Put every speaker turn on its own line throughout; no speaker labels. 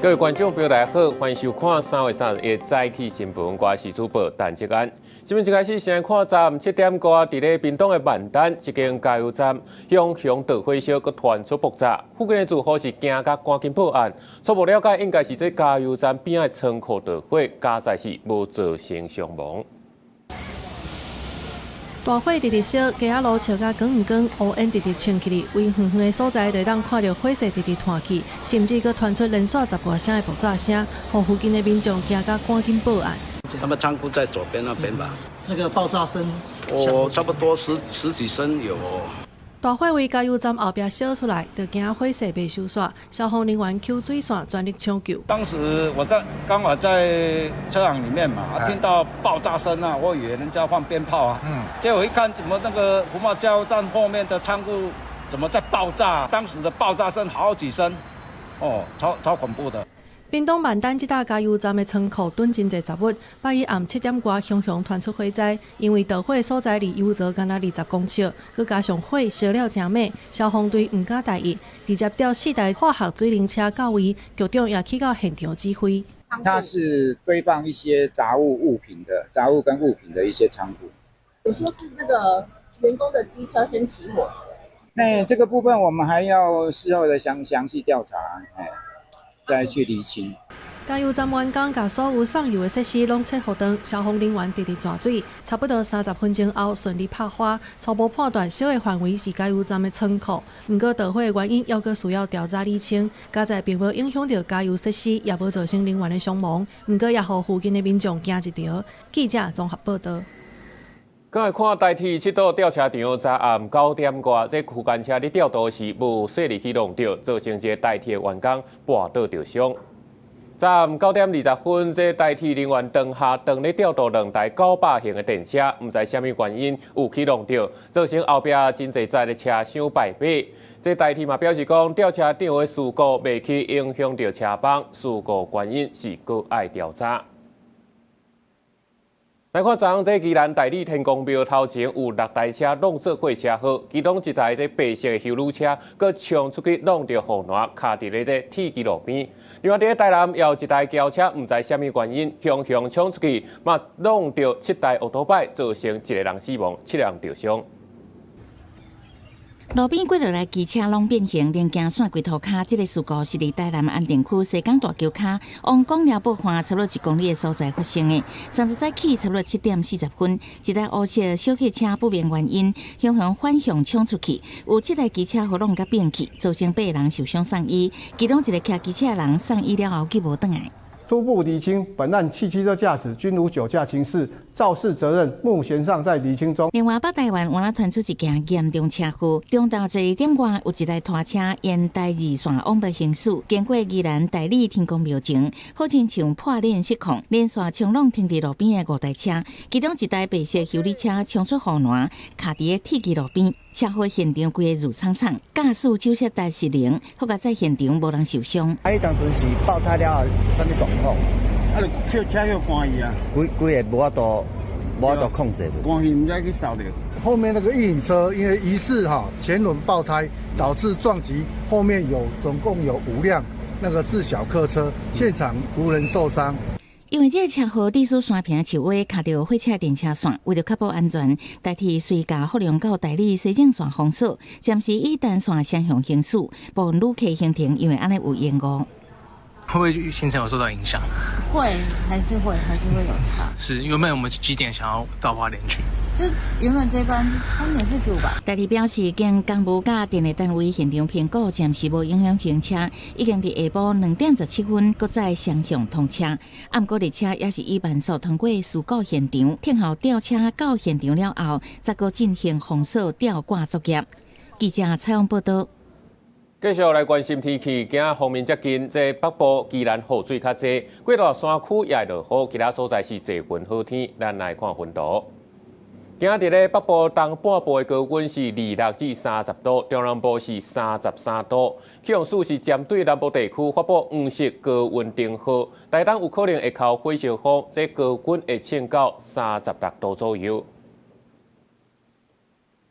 各位觀眾朋友，大家好，歡迎收看3月30日早起新聞，我是主播陳志安。新聞一開始先看昨暗7點外，佇咧屏東的萬丹一間加油站，熊熊大火燒，閣傳出爆炸，附近的住戶是驚甲趕緊報案。初步了解，應該是這加油站邊仔的倉庫著火，佳哉是無造成傷亡。
大火直直燒，街仔路燒甲光毋光，烏煙直直衝起來，圍遠遠的所在就會當看著火勢直直湠去，甚至閣傳出連續十外聲的爆炸聲，予附近的民眾驚甲趕緊報案。
他們倉庫在左邊那邊吧？
那個爆炸聲，
哦，差不多十幾聲有。
大火為加油站後壁燒出來，就驚火勢袂收煞，消防人員抾水線全力搶救。
當時我在剛好在車行裡面嘛，聽到爆炸聲啊，我以為人家放鞭炮啊。結果一看，怎麼那個福茂加油站後面的倉庫怎麼在爆炸？當時的爆炸聲好幾聲，哦，超恐怖的。
屏東萬丹這搭加油站的倉庫囤真濟雜物，拜一暗7點外熊熊傳出火災，因為著火所在離油槽干焦20公尺，閣加上火燒了誠猛，消防隊毋敢大意，直接調四台化學水冷車到位，局長也去到現場指揮。
它是堆放一些雜物物品的雜物跟物品的一些倉庫。
有說是那個員工的機車先起火。
那這個部分我們還要事後的詳細調查，哎。再去釐清。
加油站員工共所有送油的設施攏切予斷，消防人員直直湠水，差不多30分鐘後順利拍火。初步判斷燒的範圍是加油站的倉庫，毋過著火的原因猶閣需要調查釐清。佳哉並無影響著加油設施，也無造成人員的傷亡，毋過也予附近的民眾驚一趒。記者綜合報導。
閣來看台鐵七堵吊車場，昨暗9點外，這區間車咧吊渡時無細膩去弄著，造成一个台鐵員工跋倒著傷。昨暗9點20分，這台鐵人員當下當咧吊渡兩台900型的電車，毋知啥物原因有去弄著，造成後壁真濟載的車廂敗火。這台鐵嘛表示講，吊車長的事故袂去影響著車班，事故原因是閣愛調查。來看昨昏這宜蘭大里天公廟頭前有六台車攏做伙車禍，其中一台這白色的休旅車，閣衝出去挵著護欄，卡佇咧這鐵枝路邊。另外佇咧台南也有一台轎車，毋知啥物原因，雄雄衝出去，嘛挵著七台歐多擺，造成一个人死亡，七个人著傷。
路邊滾落來機車攏變形，零件散規塗跤。這个事故是佇台南安定區西港大橋跤往貢寮埔岸差不多1公里的所在發生的。30早起差不多7點40分，一台烏色小客車不明原因，雄雄反向衝出去，有七台機車予挵共變去，造成八个人受傷送醫，其中一个騎機車的人送醫了後去無轉來。
初步釐清，本案汽機車駕駛均無酒駕情事，肇事責任目前尚在釐清中。
另外，北台灣嘛傳出一件嚴重車禍，中晝12點外有一台拖車沿台二線往北行駛，經過宜蘭大里天公廟前，好親像破鏈失控，連續衝挵停佇路邊的五台車，其中一台白色休旅車衝出護欄，卡佇个鐵枝路邊，車禍現場規个霧氅氅，駕駛手剎帶失靈，好佳哉現場無人受傷。
啊，彼當陣是爆胎了後，啥物狀況？
啊，就車車予關去啊！
規規个無法度，無法度控制。
關去毋知去掃著。
後面那個運車因為疑似哈前輪爆胎，導致撞擊後面有總共有五輛那個自小客車，現場無人受傷。
因為這个車禍，歷史山坪樹尾卡著火車電車線，為著確保安全，台鐵遂共福隆到大里西正線封鎖，暫時以單線雙向行駛，部分旅客行程因為按呢有延誤。
會不會行程有受到影響？
會，還是會有差。
是，原本我們幾點想要到花蓮去？
就原本這班3點45吧。
台鐵表示，經工務佮電力單位現場評估，暫時無影響行車，已經佇下晡2點17分閣再雙向通車。啊，毋過列車也是以慢速通過事故現場，聽候吊車到現場了後，才閣進行封鎖吊掛作業。記者採訪報導。
繼續來關心天氣，今鋒面接近，這北部宜蘭雨水較濟，幾大山區也會落雨，其他所在是濟雲好天。咱來看溫度。今日咧北部東半部的高溫是26至30度，中南部是33度。氣象署是針對南部地區發布黃色高溫燈號，台東有可能會靠火燒風，這高溫會衝到36度左右。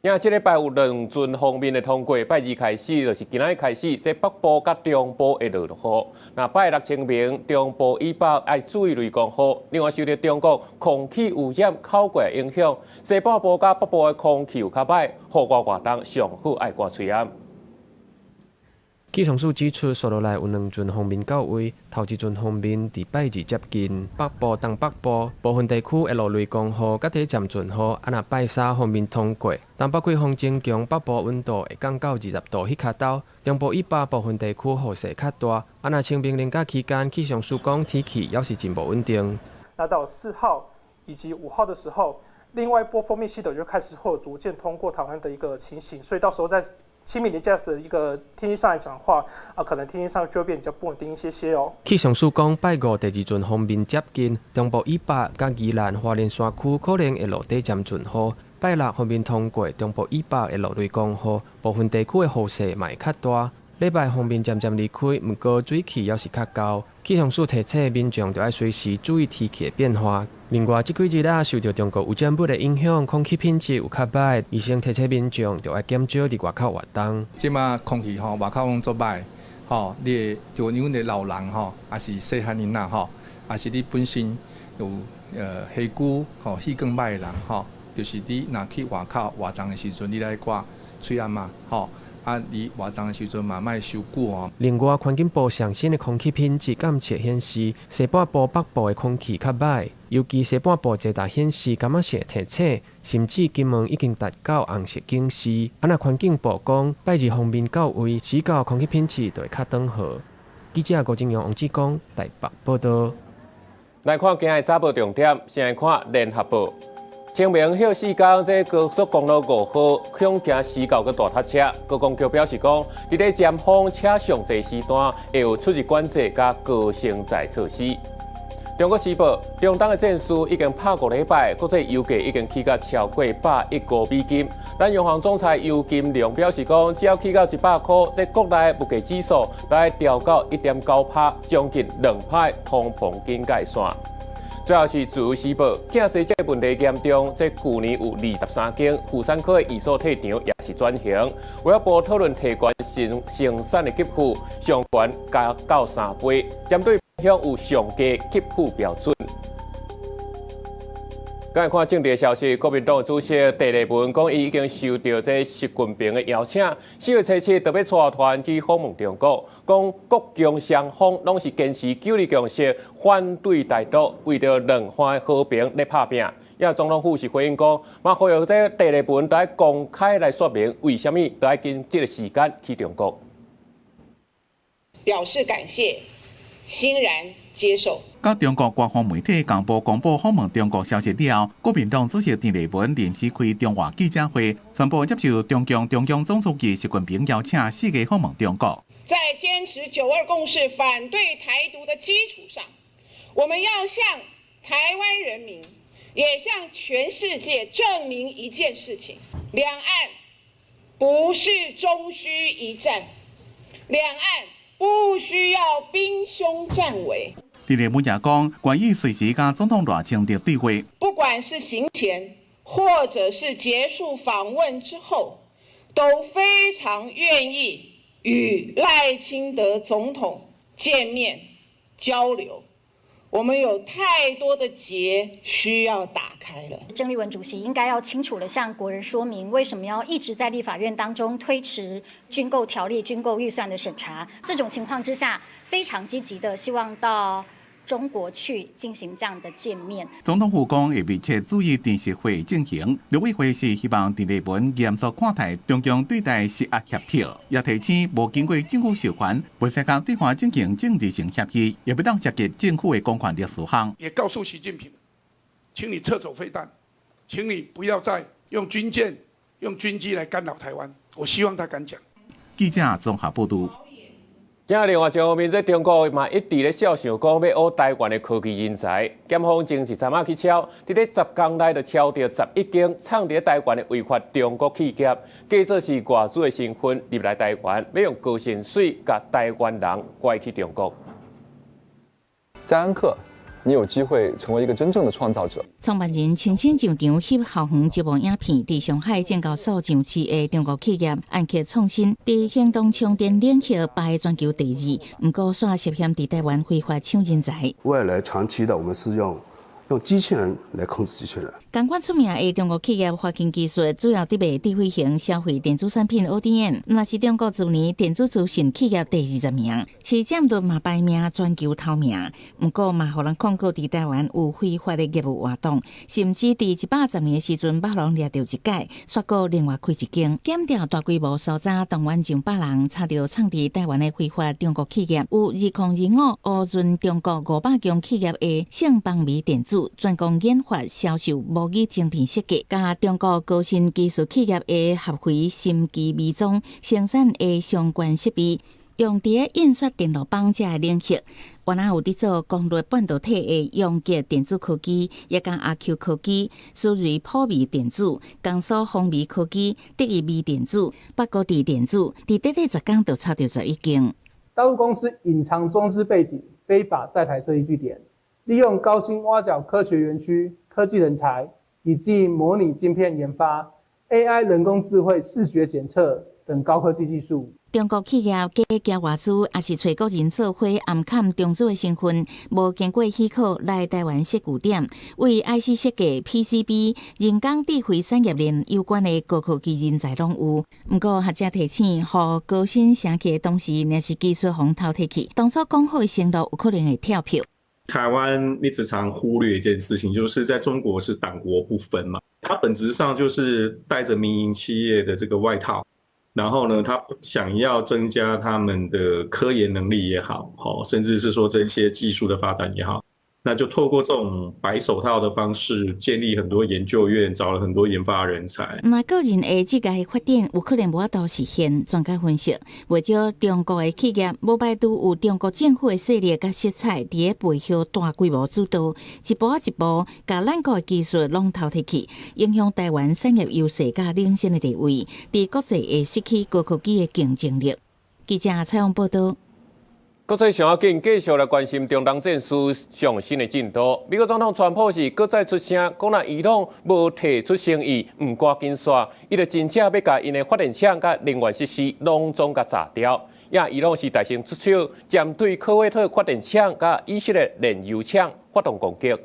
因這禮拜有兩陣鋒面的通過，拜二開始就是今仔日開始，這北部佮中部會落雨。那拜六清明，中部以北愛注意雷公雨。另外受著中國空氣污染口過影響，西半部佮北部的空氣有較歹，戶外活動上好愛關喙罨。
氣象署指出，紲落來有兩陣鋒面到位，頭一陣鋒面佇拜二接近北部、東北部部分地區會落雷公雨，佮短暫陣雨。啊，若拜三鋒面通過，東北季風增強，北部溫度會降到20度彼跤兜，中部以北部分地區雨勢較大。啊，若清明連假期間，氣象署講天氣猶是真無穩定。
那到4號以及5號的時候，另外一波鋒面系統就開始會有逐漸通過台灣的一個情形，所以到時候在清明連假的一個天氣上來講的話，啊，可能天氣上就會變比較不穩定一些些哦。
氣象署講，拜五第二陣鋒面接近，中部以北佮宜蘭花蓮山區可能會落短暫陣雨。拜六鋒面通過，中部以北會落雷公雨，部分地區的雨勢嘛會較大。禮拜鋒面漸漸離開，毋過水氣猶是較厚。氣象署提醒民眾著愛隨時注意天氣的變化。另外，這幾日啊，受著中國污染物的影響，空氣品質有較歹。醫生提醒民眾，著愛減少佇外口活動。
這馬空氣吼，外口攏足歹，吼，你就因為老人吼，抑是細漢囡仔吼，抑是你本身有氣管吼氣管歹的人吼，就是你若去外口活動的時陣，你來掛喙罨嘛，吼。啊！你活動的時陣嘛，莫傷久哦。
另外，環境部上新的空氣品質監測顯示，西半部北部的空氣較歹，尤其西半部濟大顯示柑仔色提醒，甚至金門已經達到紅色警示。啊，若環境部講，拜二鋒面到位，時到空氣品質就會較轉好。記者郭正陽、王志剛台北報導。
來看今日早報重點，先來看聯合報。清明歇四工，這高速公路5號恐驚死到閣大塞車。高公局表示講，佇咧尖峰車上濟時段，會有出入管制佮高乘載措施。中國時報，中東的戰事已經拍5禮拜，國際油價已經起到超過115美金。咱央行總裁游金龍表示講，只要起到100塊，這國內物價指數來調到1.9%，將近2%通膨警戒線。最後是自由時報，囝生這個問題嚴重，這舊年有23間婦產科的醫所退場，也是轉型。衛福部討論提懸生產的給付，上懸加到3倍，針對享有上低給付標準。來看政治消息，國民黨主席鄭麗文講，伊已經收著這習近平的邀請，4月初7就欲帶團去訪問中國。講國共雙方攏是堅持九二共識，反對台獨，為著兩岸和平咧拍拚。也總統府是回應講，嘛呼籲這鄭麗文愛公開來說明，為啥物都愛緊這個時間去中國。
表示感謝，欣然接受。
佮中國官方媒體公布訪問中國消息了後，國民黨主席鄭麗文臨時開中外記者會，宣布接受中共中央總書記習近平邀請，4月訪問中國。
在堅持九二共識、反對台獨的基礎上，我們要向台灣人民，也向全世界證明一件事情：兩岸不是終須一戰，兩岸不需要兵凶戰危。
鄭麗文也講，願意隨時佮總統賴清德對話。
不管是行前，或者是結束訪問之後，都非常願意與賴清德總統見面交流。我們有太多的結需要打開了。
鄭麗文主席應該要清楚地向國人說明，為什麼要一直在立法院當中推遲軍購條例、軍購預算的審查。這種情況之下，非常積極的希望到中國去進行這樣的見面。
總統府講會密切注意電視會進行，陸委會是希望鄭麗文嚴肅看待中共對台施壓脅迫，也提醒無經過政府授權，袂使共對方進行政治性協議，也不當涉及政府的公權力事項。
也告訴習近平，請你撤走飛彈，請你不要再用軍艦、用軍機來干擾台灣。我希望他敢講。
記者綜合報導。
今另外一方面，這中國嘛一直咧痟想講欲挖台灣的科技人才，檢方前一陣仔去抄，佇咧10工內就抄著11間藏佇台灣的違法中國企業，假做是外資的身份入來台灣，欲用高薪水共台灣人拐去中國。
在安克，你有機會成為一個真正的創造者。
創辦人親身上場翕校園這部影片，佇上海證交所上市的中國企業安克創新，佇行動充電領域排全球第二，毋過煞涉嫌佇台灣非法搶人才。
未來長期的，我們是用機器人來控制機器人。
仝款出名的中國企業華勤技術，主要佇賣智慧型消費電子產品 ODM，若是中國去年電子資訊企業第20名，市佔率嘛排名全球頭名。毋過嘛，予人控告佇台灣有非法的業務活動，甚至佇110年的時陣，予人掠著一擺，煞閣另外開一間，檢調大規模搜查，動員上百人，查著藏佇台灣的非法中國企業，有2025烏潤中國500強企業的聖邦微電子，專攻研發銷售模擬晶片設計，佮中國高新技術企業的合肥心機微裝生產的相關設備，用佇咧印刷電路板這个領域，原來有佇做功率半導體的陽極電子科技，也佮阿 Q 科技、思銳普微電子、江蘇宏微科技、德意微電子、北高地電子，佇短短10工就查著11間。
大陸公司隱藏中資背景，非法在台設立據點，利用高新挖角科學園區科技人才，以及模擬晶片研發、AI 人工智慧視覺檢測等高科技技術。
中國企業假交外資，抑是揣國人做伙暗崁中資的成分，無經過許可來台灣設據點，為 IC 設計、PCB、人工智慧產業鏈有關的高科技人才攏有。毋過學者提醒，予高薪城市的董事，若是技術予偷提去，當初講好的承諾有可能會跳票。
台灣一直常忽略一件事情，就是在中國是黨國不分嘛，它本質上就是帶着民營企業的這個外套。然後呢，他想要增加他們的科研能力也好，甚至是說這些技術的發展也好，那就透過這種白手套的方式，建立很多研究院，找了很多研發人才。
那個人的這個發展有可能無法度實現。專家分析，袂少中國的企業無排除有中國政府的勢力佮色彩，佇咧背後大規模主導，一步仔一步，共咱國的技術攏偷提去，影響台灣產業優勢佮領先的地位，佇國際會失去高科技的競爭力。記者採訪報導。
國際上要緊，繼續來關心中東戰事上新的進度。美國總統川普是閣再出聲，講若伊朗無提出誠意，毋趕緊煞，伊就真正欲共𪜶的發電廠佮能源設施攏總共炸掉。也伊朗是大聲出手，針對科威特發電廠佮以色列煉油廠發動攻擊。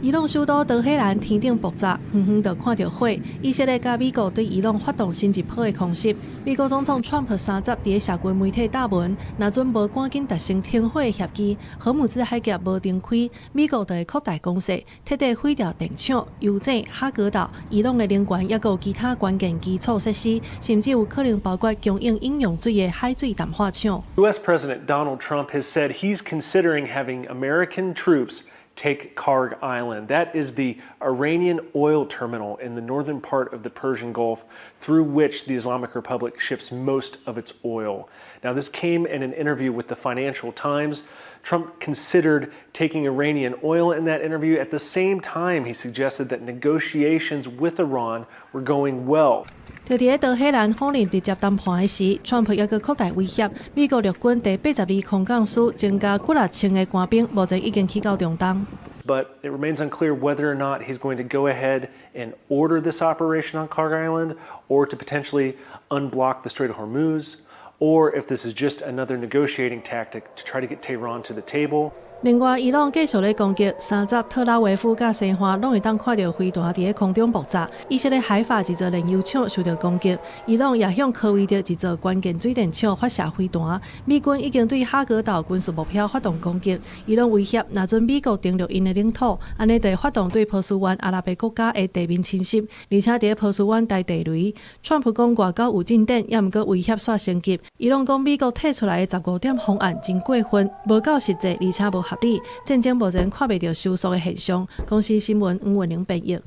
伊朗首都德黑蘭天頂爆炸，遠遠就看著火。以色列佮美國對伊朗發動新一波的空襲。美國總統川普30佇咧社群媒體貼文，若準無趕緊達成停火協議，荷姆茲海峽無重開，美國就會擴大攻勢，徹底毀掉電廠、油井、哈格島、伊朗的能源，抑閣有其他關鍵基礎設施，甚至有可能包括供應飲用水的海水淡化廠。
U.S. President Donald Trump has said he's considering having American troops take Kharg Island. That is the Iranian oil terminal in the northern part of the Persian Gulf through which the Islamic Republic ships most of its oil. Now, this came in an interview with the Financial Times. Trump considered taking Iranian oil in that interview. At the same time, he suggested that negotiations with Iran were going well.
就佇咧德黑蘭否認直接談判的時，川普抑閣擴大威脅，美國陸軍第82空降師增加幾若千个官兵，目前已經去到中東。
But it remains unclear whether or not he's going to go ahead and order this operation on Kharg Island or to potentially unblock the Strait of Hormuz, or if this is just another negotiating tactic to try to get Tehran to the table.
另外，伊朗繼續咧攻擊30特拉維夫佮西岸，攏會當看著飛彈佇咧空中爆炸。以色列海法一座煉油廠受著攻擊，伊朗也向科威特一座關鍵水電廠發射飛彈。美軍已經對哈格島軍事目標發動攻擊。伊朗威脅，若準美國登陸𪜶的領土，按呢就會發動對波斯灣阿拉伯國家的地面侵襲，而且佇咧波斯灣埋地雷。川普講外交有進展，也毋過威脅煞升級。伊朗講美國提出來的15點方案真過分，無夠實際，而且無合理。戰爭目前看袂著收束的現象。公視新聞黃文玲編譯。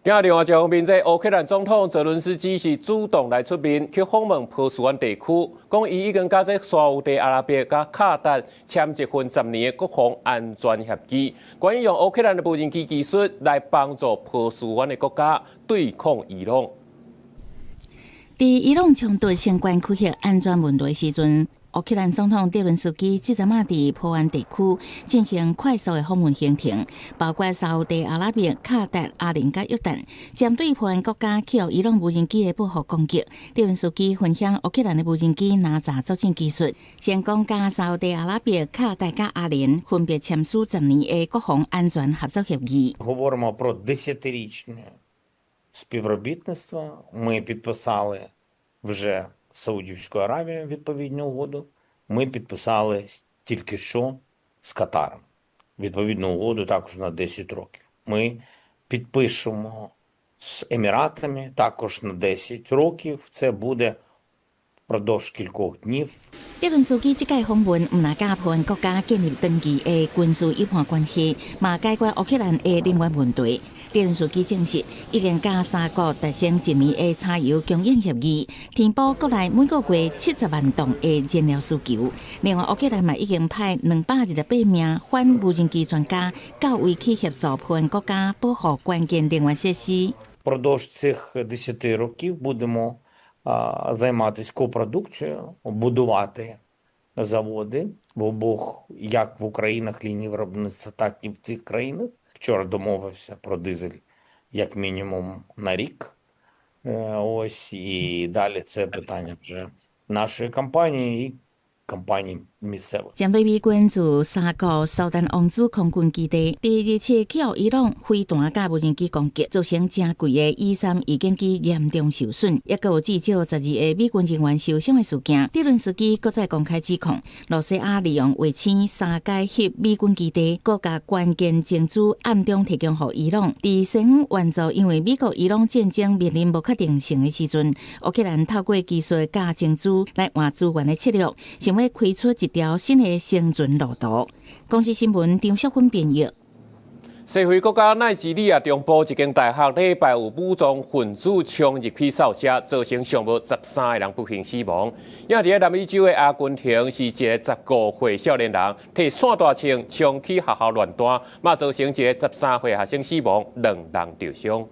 今日另外一方面，這烏克蘭總統澤倫斯基是主動來出面去訪問波斯灣地區，講伊已經佮這沙烏地阿拉伯佮卡達簽一份10年的國防安全協議，關於用烏克蘭的無人機技術來幫助波斯灣的國家對抗伊朗。
佇伊朗衝突相關區域安全問題時陣，烏克蘭總統澤倫斯基這陣仔佇波灣地區進行快速的訪問行程，包括沙烏地阿拉伯、卡達、阿聯佮約旦，針對波灣國家去予伊朗無人機的報復攻擊。澤倫斯基分享烏克蘭的無人機攔截作戰技術，成功佮沙烏地阿拉伯、卡達佮阿聯分別簽署10年的國防安全合作協議。
Говоримо про десятирічне співробітництво. Ми підписали вже з Саудівською Аравією відповідну угоду. Ми підписали тільки що з Катаром відповідну угоду також на 10 років. Ми підпишемо з Еміратами також на 10 років. Це буде впродовж кількох днів.
澤倫斯基這擺訪問，毋但佮波灣國家建立長期的軍事友伴關係，嘛解決烏克蘭的能源問題。澤倫斯基證實，已經佮三國達成一年的柴油供應協議，填補國內每個月70萬噸的燃料需求。另外，烏克蘭嘛已經派228名反無人機專家到位去協助波灣國家保護關鍵能源設施。
Впродовж цих 10 років будемо займатися копродукцією, будувати заводи в обох, як в Українах лінії виробництва, так і в цих країнах. Вчора домовився про дизель як мінімум на рік. Ось і далі це питання вже нашої компанії і компаній місцевих.
針對美軍駐沙國蘇丹王子空軍基地，佇27去予伊朗飛彈佮無人機攻擊，造成誠貴的E-3預警機嚴重受損，抑閣有至少12個美軍人員受傷的事件。澤倫斯基閣再公開指控，羅西亞利用衛星三解翕美軍基地，閣共關鍵情資暗中提供予伊朗。佇西方援助因為美國伊朗戰爭面臨無確定性的時陣，烏克蘭透過技術佮情資來換資源的策略，想欲開出一條新的生存路途。公視新聞張淑芬編譯。
西非國家奈及利亞中部一間大學禮拜有武裝分子衝入去掃射，造成上無13個人不幸死亡。也佇咧南美洲的阿根廷，是一个15歲少年人提散彈槍衝去學校亂彈，嘛造成一个13歲學生死亡，兩人著傷。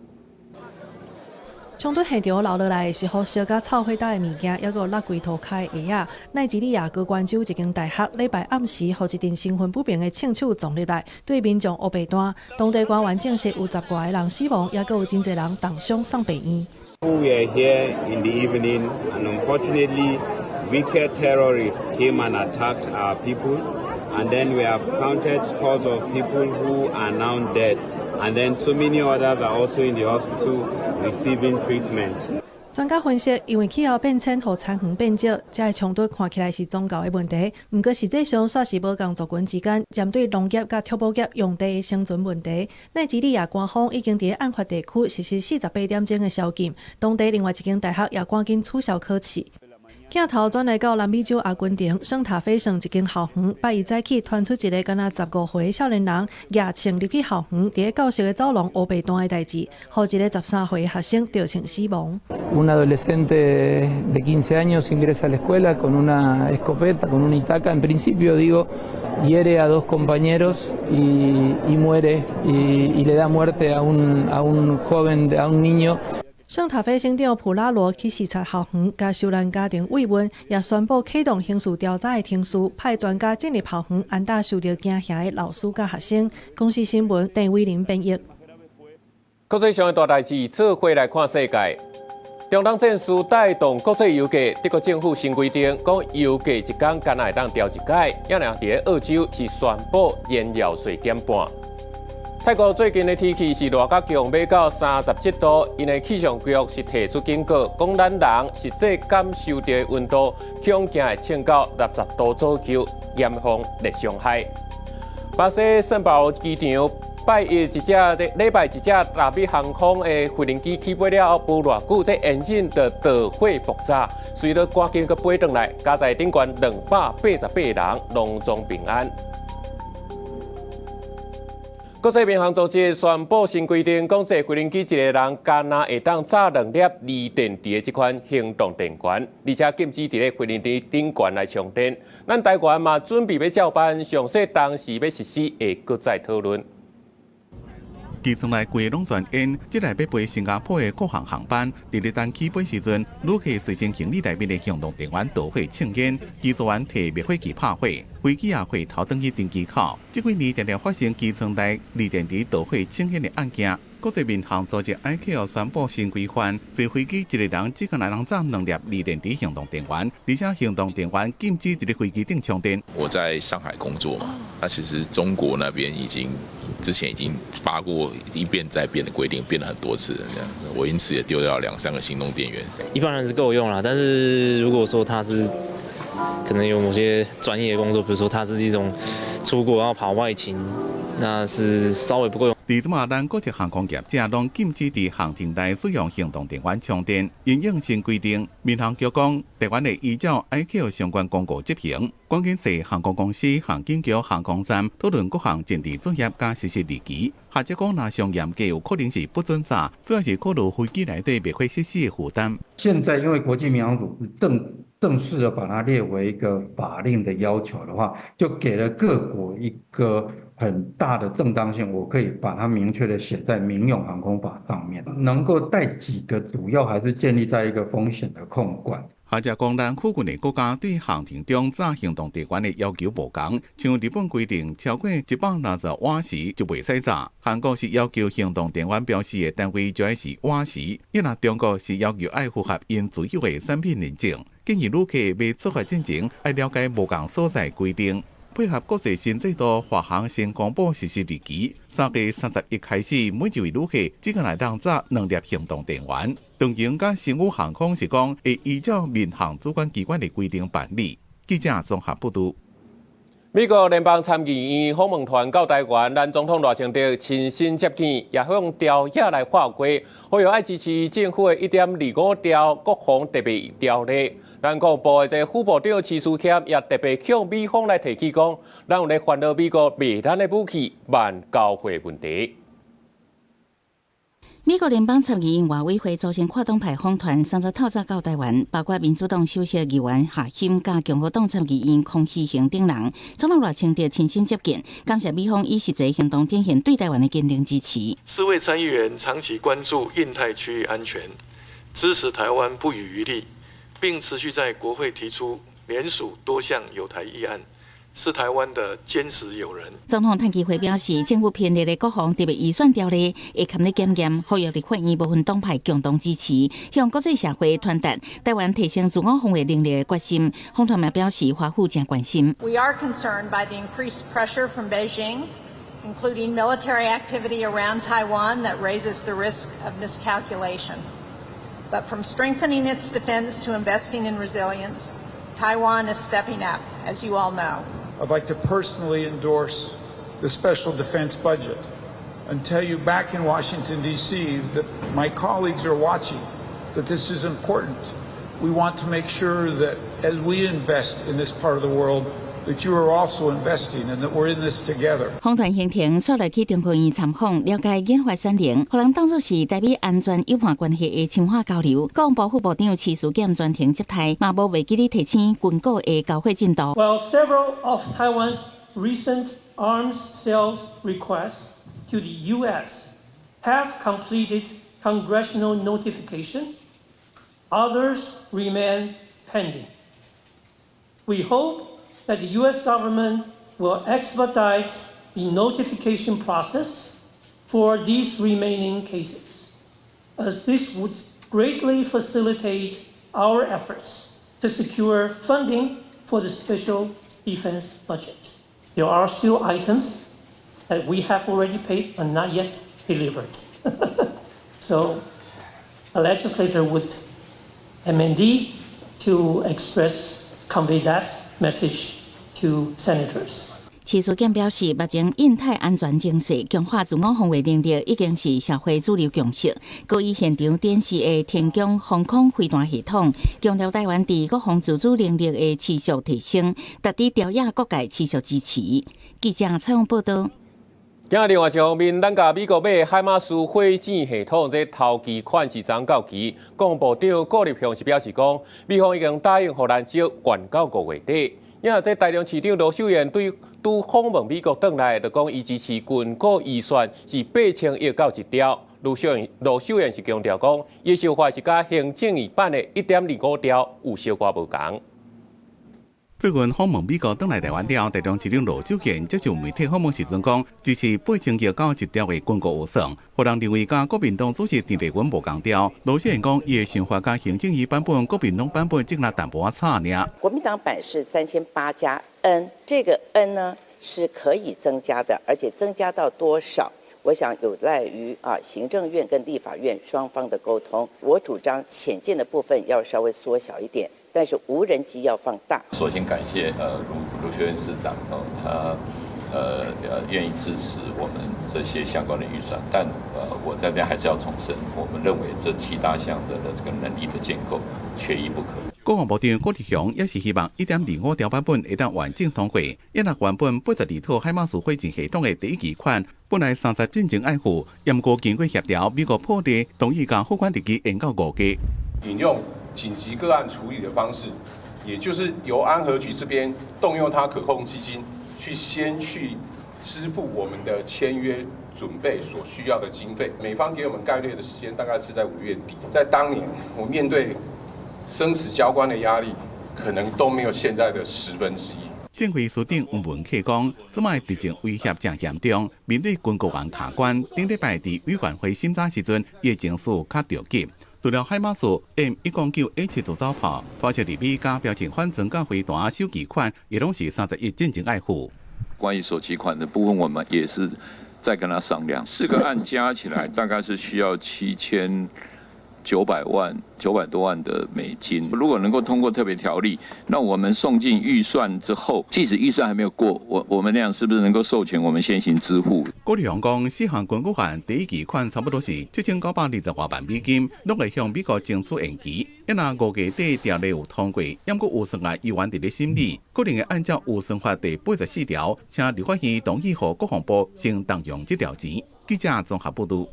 衝突現場留落來的是予燒甲臭火焦的物件，抑閣有落規塗跤的鞋仔。奈及利亞高官州一間大學禮拜暗時，予一陣身份不明的槍手撞入來，對民眾烏白彈。當地官員證實有10外个人死亡，抑閣有真濟人重傷送病院。
We are here in the evening, and unfortunately, wicked terrorists came and attacked our people, and then we have counted scores of people who are now dead, and then so many others are also in the hospital receiving treatment.
專家分析，因為氣候變遷予田園變少，這个衝突看起來是宗教的問題，毋過實際上煞是無仝族群之間針對農業佮畜牧業用地的生存問題。奈及利亞官方已經佇案發地區實施48點鐘的宵禁，當地另外一間大學也趕緊取消考試。鏡頭轉來到南美洲阿根廷聖塔菲省一間校園，拜一早起傳出一个敢若15歲少年人舉槍入去校園，佇咧教室的走廊烏白彈的代誌，予一个13歲學生著槍死亡。
Un adolescente de 15 años ingresa a la escuela con una escopeta, con una itaca, en principio digo, hiere a dos compañeros y muere y le da muerte a un joven, a un niño.
聖塔菲省長普拉羅去視察校園，共受難家庭慰問，也宣布啟動刑事調查的程序，派專家進入校園安撫受著驚嚇的老師佮學生。公視新聞鄭偉玲編譯。
國際上的大代誌，做伙來看世界。中東戰事帶動國際油價，德國政府新規定，講油價一工干焦會當調一擺，也爾佇咧澳洲是宣布燃料稅減半。泰國最近的天氣是熱甲強，欲到37度，𪜶的氣象局是提出警告，講咱人實際感受著的溫度，恐驚會衝到60度左右，嚴防熱傷害。巴西聖保羅機場拜一一隻這禮拜一隻達美航空的飛行機起飛了後，無偌久，這引擎就著火爆炸，隨著趕緊閣飛轉來，加在頂懸288人攏總平安。國際民航組織宣布新規定，講坐飛行機一个人干焦會當插兩粒鋰電池的這款行動電源，而且禁止佇咧飛行機頂懸來充電。咱台灣嘛準備欲照辦，詳細當時欲實施會閣再討論。
機艙內規个攏全煙。這台欲飛新加坡的國航航班，佇咧等起飛時陣，旅客隨身行李內面的行動電源著火衝煙，機組員提滅火器拍火，飛機也火頭轉去登機口。這幾年常常發生機艙內鋰電池著火衝煙的案件。國際民航組織 ICAO 宣布新規範，坐飛機一个人只可能載兩粒鋰電池行動電源，而且行動電源禁止佇咧飛機頂充電。
我在上海工作嘛，那其實中國那邊已經之前已經發過一變再變的規定，變了很多次了，這樣我因此也丟掉兩三個行動電源。
一般人是夠用啦，但是如果說他是可能有某些專業工作，比如說他是一種出國要跑外勤，那是稍微不夠用。
佇這馬咱國際航空業者攏禁止佇航庭內使用行動電源充電。因應新規定，民航局講，台灣會依照 ICAO 相關公告執行。趕緊踅航空公司、航警局、航空站討論各項前置作業佮實施日期。學者講，若上嚴格，有可能是不准載，主要是考慮飛機內底滅火設施的負擔。
現在因為國際民航組織正式的把它列為一個法令的要求的話，就給了各國一個很大的正當性，我可以把它明確的寫在民用航空法上面，能夠帶幾個主要還是建立在一個風險的控管。
學者講，咱附近的國家對航庭中載行動電源的要求無仝，像日本規定超過160瓦時就袂使載，韓國是要求行動電源標示的單位就愛是瓦時，伊若中國是要求愛符合𪜶自有的產品認證。建議旅客欲出發進前，愛了解無仝所在規定。配合國際新制度，華航先公布實施日期，3月31開始，每一位旅客只可會當載兩粒行動電源。長榮佮星宇航空是講會依照民航主管機關的規定辦理。記者綜合報導。
美國聯邦參議院訪問團到台灣，咱總統賴清德親身接見，也向朝野來喊話，呼籲愛支持政府的1.25兆國防特別條例。咱國防部的這副部長徐思謙也特別向美方來提起講，咱有咧煩惱美國賣咱的武器萬交貨問題。
美國聯邦參議院外委會組成跨黨派訪團，三十透早到台灣，包括民主黨首席議員賀鑫佮共和黨參議員孔熙雄等人。總統賴清德親身接見，感謝美方以實際行動展現對台灣的堅定支持。
四位參議員長期關注印太區域安全，支持台灣不遺餘力，並持續在國會提出聯署多項友台議案，是台灣的堅實友人。
總統譚其輝表示，政府編列的國防特別預算條例會含咧檢驗，呼籲立法院無分黨派共同支持，向國際社會傳達台灣提升自我防衛能力的決心。訪團也表示，華府誠關心。
We are concerned by the increased pressure from Beijing, including military activity around Taiwan that raises the risk of miscalculation. But from strengthening its defense to investing in resilience, Taiwan is stepping up, as you all know.
I'd like to personally endorse the special defense budget and tell you back in Washington, D.C. that my colleagues are watching, that this is important. We want to make sure that as we invest in this part of the world, that you are also investing and that we're in this together.
訪團行程煞來去中科院參訪，了解研發產能，予人當作是台美安全友伴關係的深化交流。國防部副部長徐思儉專程接待，嘛無袂記得提醒軍購的交貨進度。
While several of Taiwan's recent arms sales requests to the U.S. have completed congressional notification, others remain pending. We hope that the U.S. government will expedite the notification process for these remaining cases, as this would greatly facilitate our efforts to secure funding for the special defense budget. There are still items that we have already paid but not yet delivered. So a legislator would amend to express, convey that message to senators.
徐思儉表示，目前印太安全情勢強化自我防衛能力已經是社會主流共識。閣以現場展示的天弓防空飛彈系統，強調台灣佇國防自主能力的持續提升，值得朝野各界持續支持。記者採訪報導。
今日另外一方面，咱共美國買海馬斯火箭系統這頭期款是昨到期，國防部長顧立雄是表示講，美方已經答應予咱招援到5月底。因為這台中市長盧秀燕對拄訪問美國轉來，就講伊支持軍購預算是8000億到1兆。盧秀燕是強調講，伊想法是佮行政院版的1.25兆有小可無仝。
最近訪問美國轉來台灣了，台中市長盧秀燕接受媒體訪問時陣講，支持8000億到1兆的軍購預算，予人認為佮國民黨主席鄭麗文無仝調。盧秀燕講，伊的想法佮行政院版本、國民黨版本只若淡薄仔差爾。
國民黨版是3800加 N，這個 N 呢是可以增加的，而且增加到多少？我想有賴於行政院跟立法院雙方的溝通。我主張潛艦的部分要稍微縮小一點，但是無人機要放大。
首先感謝盧秀燕市長哦，他願意支持我們這些相關的預算，但我這邊還是要重申，我們認為這七大項的這個能力的建構缺一不可。
國防部長郭立雄也是希望1.25兆版本會當完整通過。伊若原本82套海馬斯火箭系統的第一期款，本來30進前愛付，毋過經過協調，美國破例同意將付款日期延到5月。
引用緊急個案處理的方式，也就是由安和局這邊動用它可控基金，去先去支付我們的簽約準備所需要的經費。美方給我們概略的時間大概是在5月底。在當年，我面對生死交關的壓力，可能都沒有現在的1/10。
政會司長吳文克講，這擺敵情威脅誠嚴重，面對軍購案卡關，頂禮拜佇委員會審查時陣，伊的情緒較著急。除了海馬斯 M109A7 自走炮、拖車入美佮標準反裝甲飛彈首期款，也攏是30億進前愛付。
關於首期款的部分，我們也是在跟他商量，四個案加起來大概是需要7900萬900多萬的美金。如果能夠通過特別條例，那我們送進預算之後，即使預算還沒有過，我們那樣是不是能夠授權我們先行支付？
郭立雄講，四項軍購案第一期款差不多是7920多萬美金，攏會向美國爭取延期。若5月底條例有通過，毋過預算案猶原佇咧審理，可能會按照預算法第84條，請立法院同意予國防部先動用這條錢。記者綜合報導。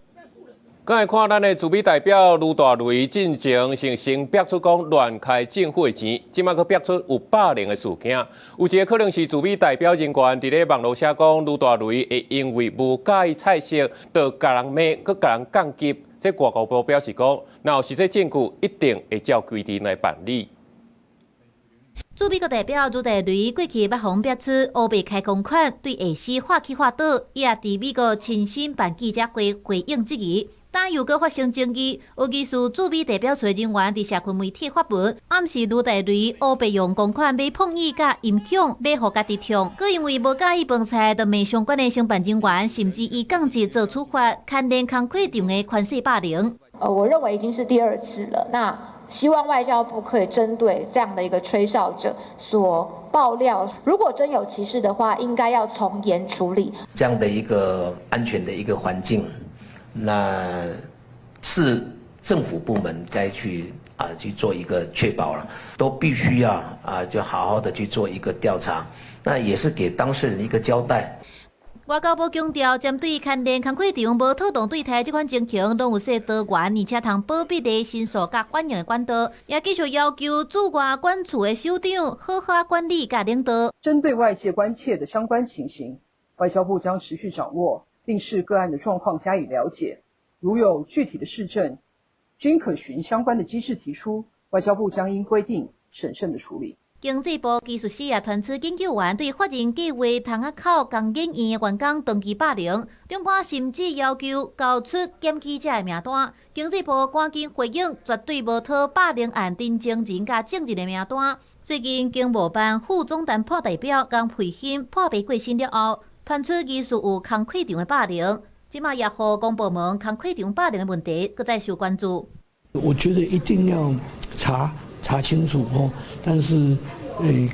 閣來看咱的駐美代表盧大雷進前先爆出講亂開政府的錢，這擺閣爆出有霸凌的事件。有一個可能是駐美代表人員佇咧網路寫講，盧大雷會因為無佮意菜色，就共人罵，閣共人降級。這外交部表示講，若有實際證據，一定會照規定來辦理。
駐美國代表盧大雷過去捌予人爆出烏白開公款，對下司話起話倒，伊也佇美國親身辦記者會回應質疑。但又閣發生爭議，有疑似駐美代表處人員佇社群媒體發文，暗示盧大雷烏白用公款買碰椅佮音響買予家己聽，閣因為無佮意飯菜，就罵相關的承辦人員，甚至以降級做處罰，牽連工課場的權勢霸凌。
我認為已經是第二次了。那希望外交部可以針對這樣的一個吹哨者所爆料，如果真有其事的話，應該要從嚴處理。
這樣的一個安全的一個環境，那是政府部門該去做一個確保了，都必須要就好好的去做一個調查，那也是給當事人一個交代。
外交部強調，針對牽連工課場無妥當對待這款情形，攏有設多元而且通保密的申訴佮反映的管道，也繼續要求駐外館處的首長好好管理佮領導。
針對外界關切的相關情形，外交部將持續掌握，並視個案的狀況加以了解。如有具體的事證，均可循相關的機制提出，外交部將依規定審慎的處理。
經濟部技術司也傳出研究員對法人計畫窗仔口工研院的員工長期霸凌，長官甚至要求交出檢舉者的名單。經濟部趕緊回應，絕對無討霸凌案陳情人佮證人的名單。最近經貿辦副總談判代表江培馨破病過身了後，傳出疑似有工課場的霸凌，這馬也予公部門工課場霸凌的問題，閣再受關注。
我覺得一定要查查清楚哦，但是，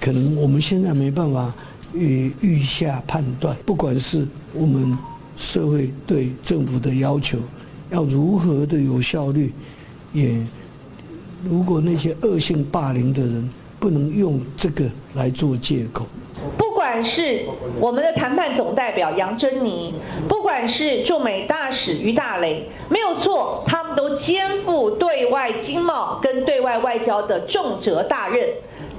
可能我們現在沒辦法預下判斷。不管是我們社會對政府的要求，要如何的有效率，也如果那些惡性霸凌的人不能用這個來做借口。
不管是我們的談判總代表楊珍妮，不管是駐美大使俞大藒，沒有錯，他們都肩負對外經貿跟對外外交的重責大任。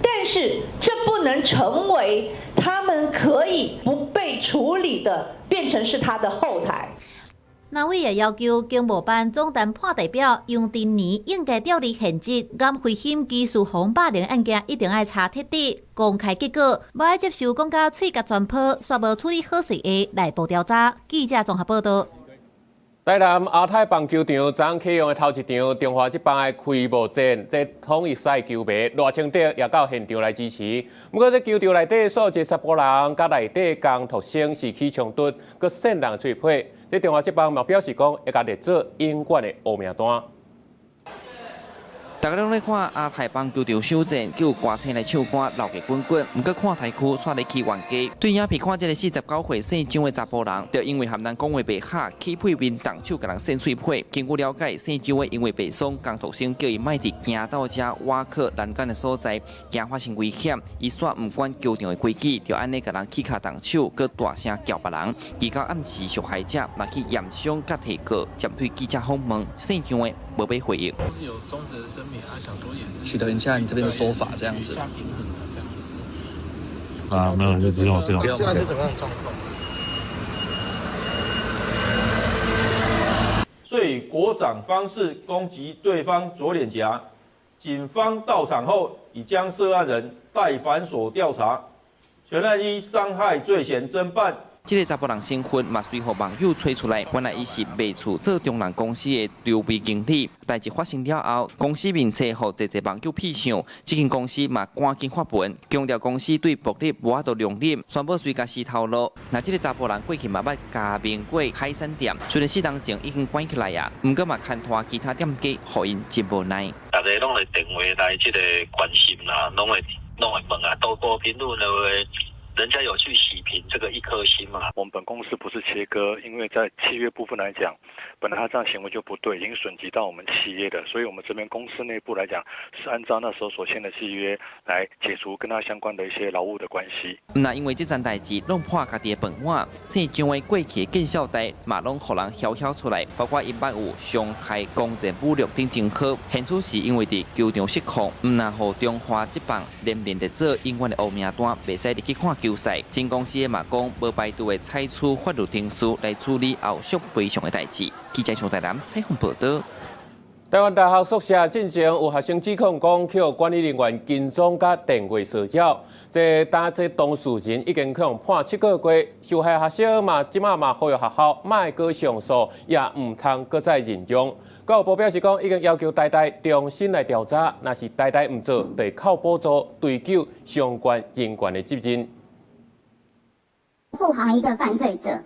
但是這不能成為他們可以不被處理的，變成是他的後台。
那委也要求經貿辦總談判代表楊振寧應該調離現職，敢危險技術防霸凌案件一定愛查徹底、公開結果，無愛接受講甲喙角全破，煞無處理好勢的內部調查。記者綜合報道。
台南亞太棒球場昨啟用的頭一場中華職棒的開幕戰，這統一獅球迷賴清德也到現場來支持。不過，這球場內底煞有一个查埔人佮內底工讀生是起衝突，閣扇人喙皮。這中華職棒嘛表示講，會共列做永遠的烏名單。
大家攏咧看亞太棒球場首戰，叫歌星來唱歌，鬧熱滾滾。毋過看台區煞咧起冤家。對影片看這个49歲姓張的查埔人，就因為和人講話袂合，起屁面動手共人扇喙皮。根據了解，姓張的因為袂爽，工讀生叫伊莫佇行到遮倚靠欄杆的所在，驚發生危險，伊煞毋管球場的規矩，就按呢共人起跤動手，閣大聲叫別人。而到暗時，受害者嘛去驗傷佮提告，針對記者訪問，姓張的無欲回應。
是有終止的聲明，他想說也是
取得一下你這邊的說法，這樣子。
平衡的這樣子。
啊，沒有，就不用，不用。
現在是怎麼樣的狀況？
所以國掌方式攻擊對方左臉頰，警方到場後已將涉案人帶返所調查，全案依傷害罪嫌偵辦。
這个查埔人身份嘛，隨予網友揣出來，原來伊是賣厝做中人公司的籌備經理。代誌發生了後，公司面冊予濟濟網友痞笑，這間公司嘛趕緊發文，強調公司對暴力無法度容忍，宣布隨共死頭路。那這个查埔人過去嘛捌加盟過海產店，雖然4年前已經關起來啊，毋過嘛牽拖其他店家，予𪜶真無奈。
大家攏會電話來這个關心啦，攏會問啊，多過評論的話。人家有去洗屏這個一顆星嘛？
我們本公司不是切割，因為在契約部分來講，本來他這樣行為就不對，已經損及到我們企業的，所以我們這邊公司內部來講，是按照那時候所簽的契約來解除跟他相關的一些勞務的關係。
那因為這樁代誌弄破家己的飯碗，姓張的過去見笑代嘛攏予人囂囂出來，包括伊捌有傷害公然侮辱等前科，現此時因為佇球場失控，毋但予中華職棒連連的做永遠的烏名單，袂使入去看球賽。前公司的嘛講，無排除會採取法律程序來處理後續賠償的代誌。記者張台南採訪報導。
台灣大學宿舍進前有學生指控講，予管理人員跟蹤佮電話騷擾，這當這當事人已經予判7個月，受害學生嘛這馬嘛呼籲學校莫閣上訴，也毋通閣再任用。教育部表示講，已經要求台大重新來調查，若是台大毋做，就會扣補助，追究相關人員的責任。
護航一個犯罪者，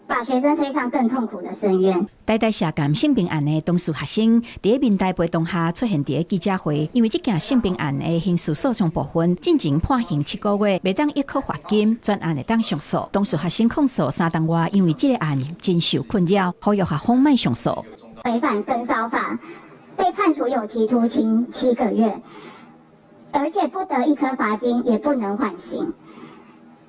把學生推向更痛苦的深淵。
台大涉嫌性平案的當事學生，佇咧民代陪同下出現佇咧記者會，因為這件性平案的刑事訴訟部分，進前判刑7個月，袂當易科罰金，全案會當上訴。當事學生控訴3冬外，因為這個案真受困擾，呼籲學方莫上訴。
違反跟騷法，被判處有期徒刑7個月，而且不得易科罰金，也不能緩刑。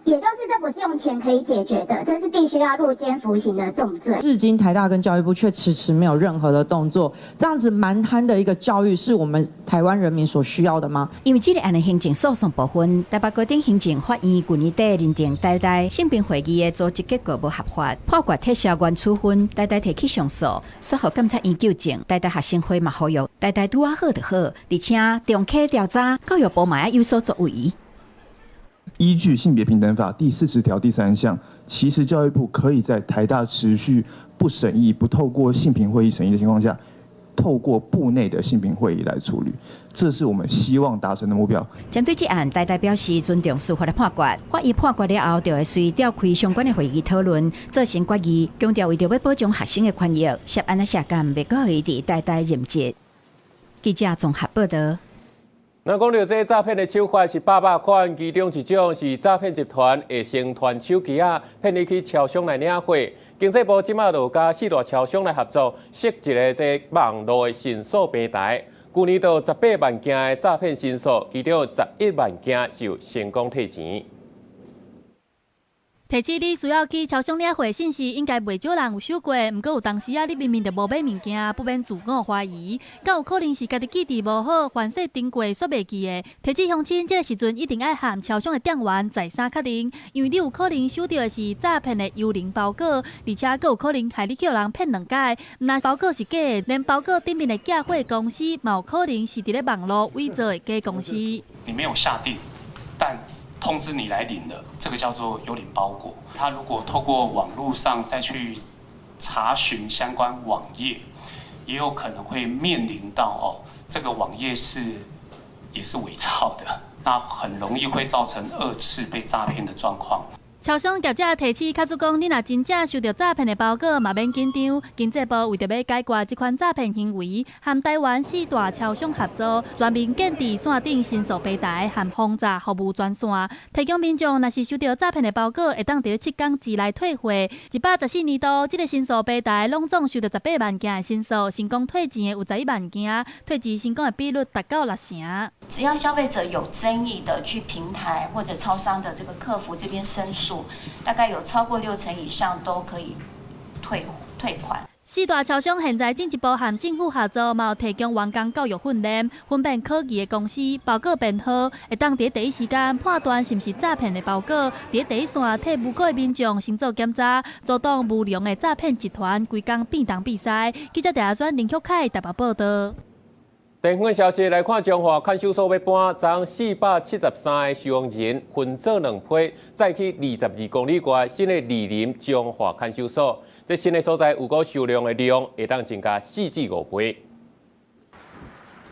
也就是這不是用錢可以解決的，這是必須要入監服刑的重罪。
至今台大跟教育部卻遲遲沒有任何的動作，這樣子蠻橫的一個教育，是我們台灣人民所需要的嗎？
因為這個案的行政訴訟部分，台北高等行政法院去年底認定台大性平會議的組織結構無合法，判決撤銷原處分，台大提起上訴，煞予監察院糾正，台大學生會嘛呼籲台大拄仔好就好，而且重啟調查，教育部嘛要有所作為。
依據性別平等法第40條第3項，其實教育部可以在台大持續不審議、不透過性平會議審議的情況下，透過部內的性平會議來處理，這是我們希望達成的目標。
針對這案，台大表示尊重司法的判決，法院判決了後，就會隨召開相關的會議討論，做成決議，強調為著欲保障學生的權益，涉案的社監袂閣予伊佇台大任職。記者綜合報導。
那講到這詐騙的手法是百百款，其中一種是詐騙集團會先傳手機仔，騙你去超商來領貨。經濟部這馬就佮四大超商來合作，設一个這網路的申訴平台。去年度18萬件的詐騙申訴，其中11萬件是有成功退錢。
提醒你需要去超商領貨信息，應該袂少人有收過。毋過有當時啊，你明明就無買物件，不免自我懷疑，敢有可能是家己記憶無好，凡勢登過煞袂記得。提醒鄉親，這个時陣一定愛和超商的店員再三確認，因為你有可能收著的是詐騙的幽靈包裹，而且閣有可能害你去予人騙兩擺。毋但包裹是假的，連包裹頂面的寄貨公司，嘛有可能是佇咧網路偽造的假公司。
你沒有下訂，但通知你來領的，這個叫做幽靈包裹。他如果透過網絡上再去查詢相關網頁，也有可能會面臨到哦，這個網頁是也是偽造的，那很容易會造成二次被詐騙的狀況。
超商業者提醒，假使講你若真正收著詐騙的包裹，嘛免緊張。經濟部為著欲解決這款詐騙行為，和台灣四大超商合作，全面建置線頂申訴平台和防詐服務專線，提供民眾若是收著詐騙的包裹，會當佇咧7天之內退貨。114年度，這个申訴平台攏總收著18萬件的申訴，成功退錢的有11萬件，退錢成功的比率達到6成。
只要消費者有爭議的去平台或者超商的這個客服這邊申訴，大概有超過6成以上都可以退款。
四大超商現在進一步和政府合作，嘛有提供員工教育訓練，分辨可疑的公司包裹編號，會當佇第一時間判斷是毋是詐騙的包裹，佇第一線替無辜的民眾先做檢查，阻擋無良的詐騙集團規工變東變西。記者鄭阿選、林旭凱台北報導。
地方消息來看，彰化看守所欲搬，將473个收容人分做兩批，載去22公里外新的二林彰化看守所。這新的所在有個收容的量會當增加4至5倍。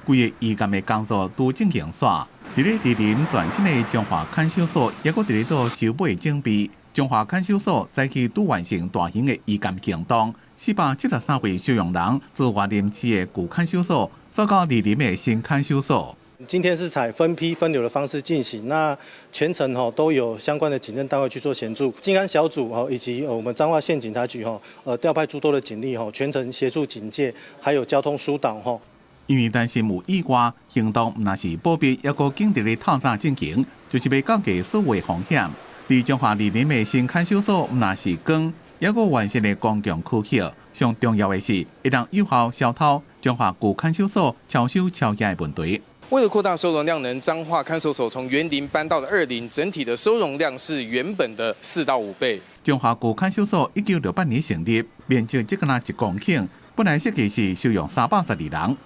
規个移監的工作都進行煞，佇咧二林全新的彰化看守所，猶閣佇咧做收尾準備。彰化看守所早起拄完成大型的移監行動，473位收容人自員林市的舊看守所，送到二林的新看守所。
今天是採分批分流的方式進行，那全程都有相關的警政單位去做協助，警安小組以及我們彰化縣警察局調派諸多的警力全程協助警戒，還有交通疏導。
因為擔心有意外，行動毋但是保密，猶閣緊佇咧透早進行，就是欲降低所有風險。佇彰化二林的新看守所，毋但是光，猶閣完善的公共區域。上重要的是，會當有效消除彰化舊看守所超收超壓的問題。
為了擴大收容量能，彰化看守所從員林搬到了二林，整體的收容量是原本的4到5倍。
彰化舊看守所1968年成立，面積只敢若1公頃，本來設計是收容312人。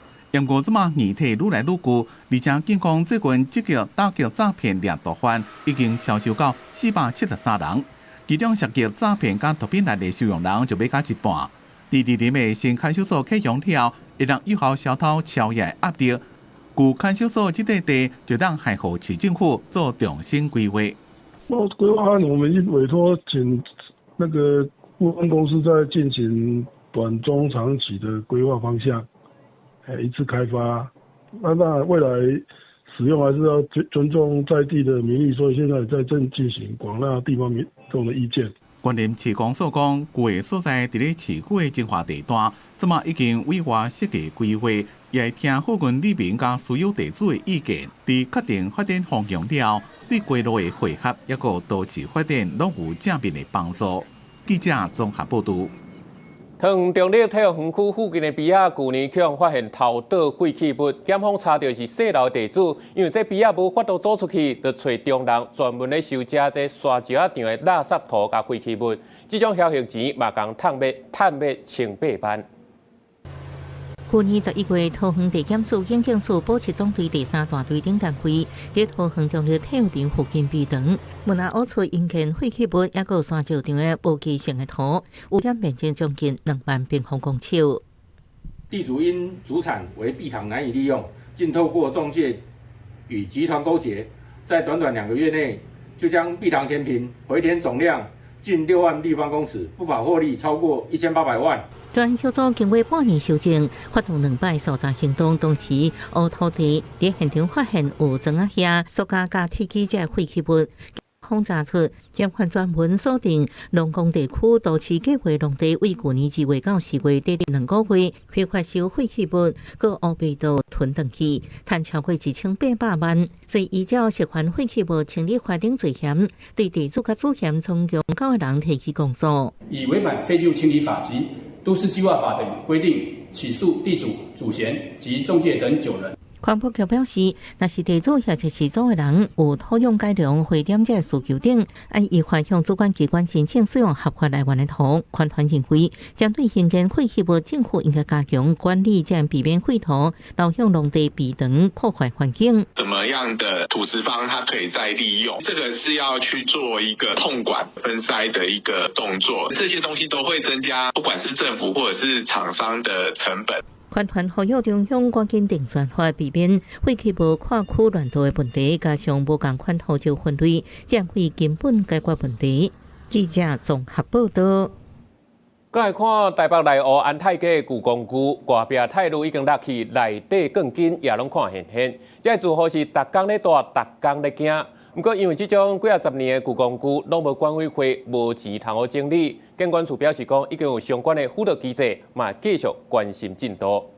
毋過這馬硬體愈來愈舊，而且警方最近積極打擊詐騙掠毒犯，已經超收到473人，其中涉及詐騙佮毒品案的收容人就欲加一半。佇二林的新看守所啟用了，會當有效消除超壓壓力。舊看守所這塊地就當予市政府做重新規劃。
那規劃案我們已經委託請那個顧問公司在進行短、中、長期的規劃方向。一次開發，那未來使用還是要尊重在地的民意，所以現在在正進行廣納地方民眾的意見。
員林市公所講，舊的所在佇咧市區的精華地段，這馬已經委外設計規劃，也會聽附近里民佮私有地主的意見，佇確定發展方向了，對街路的匯合抑閣都市發展攏有正面的幫助。記者綜合報導。
桃園中壢體育園區附近的埤仔，舊年予人發現偷倒廢棄物，檢方查著是細樓地主，因為這埤仔無法度租出去，就揣中人專門咧收遮這沙石仔場的垃圾塗佮廢棄物，這種僥倖錢嘛共趁欲趁欲1008萬。
去年11月，桃園地檢署警政署埔七總隊第三大隊等單位，佇桃園中壢體育場附近埤塘，無那挖出殷建廢棄物，抑閣有沙石場的無機性的塗，污染面積將近2萬平方公尺。
地主因主產為埤塘難以利用，竟透過仲介與集團勾結，在短短2個月內就將埤塘填平，回填總量近6萬立方公尺，不法獲利超過1800萬。
專案小組經過半年修正，發動兩擺搜查行動，當時烏土地佇現場發現有磚仔瓦、塑膠佮鐵枝這廢棄物。方查出，檢方專門鎖定龍宮地區都市計畫農地，為舊年2月到4月短短2個月，非法收廢棄物，閣烏白倒囤轉去，趁超過1800萬。所以依照涉犯廢棄物清理法等罪嫌，對地主佮主嫌總共9個人提起公訴。
以違反廢棄物清理法及都市計劃法等規定，起訴地主、主嫌及仲介等9人。
環保局表示，若是地主或者是作的人有土壤改良、回點這需求等，按依法向主管機關申請使用合法來源的土。環團認為，針對興建廢棄物，政府應該加強管理，這樣避免廢土流向農地、埤塘，破壞環境。
怎麼樣的土石方，它可以再利用？這個是要去做一個控管分篩的一個動作，這些東西都會增加，不管是政府或者是廠商的成本。
環團呼籲中央趕緊定算法，避免廢棄物跨區亂倒的問題，加上無仝款土石分類，才會根本解決問題。記者綜合報道。
閣來看台北內湖安泰街舊公寓，外壁泰路已經落去，內底鋼筋也攏看現現。這住戶是逐工咧蹛，逐工咧驚。毋過因為這種幾仔十年的舊公寓，攏無管委會，無錢通好整理。建管處表示講，已經有相關的輔導機制，嘛繼續關心進度。